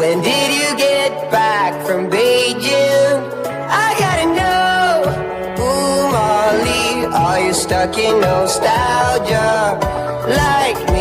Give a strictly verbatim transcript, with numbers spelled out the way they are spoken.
When did you get back from Beijing? I gotta know. Ooh, Molly, are you stuck in nostalgia? Like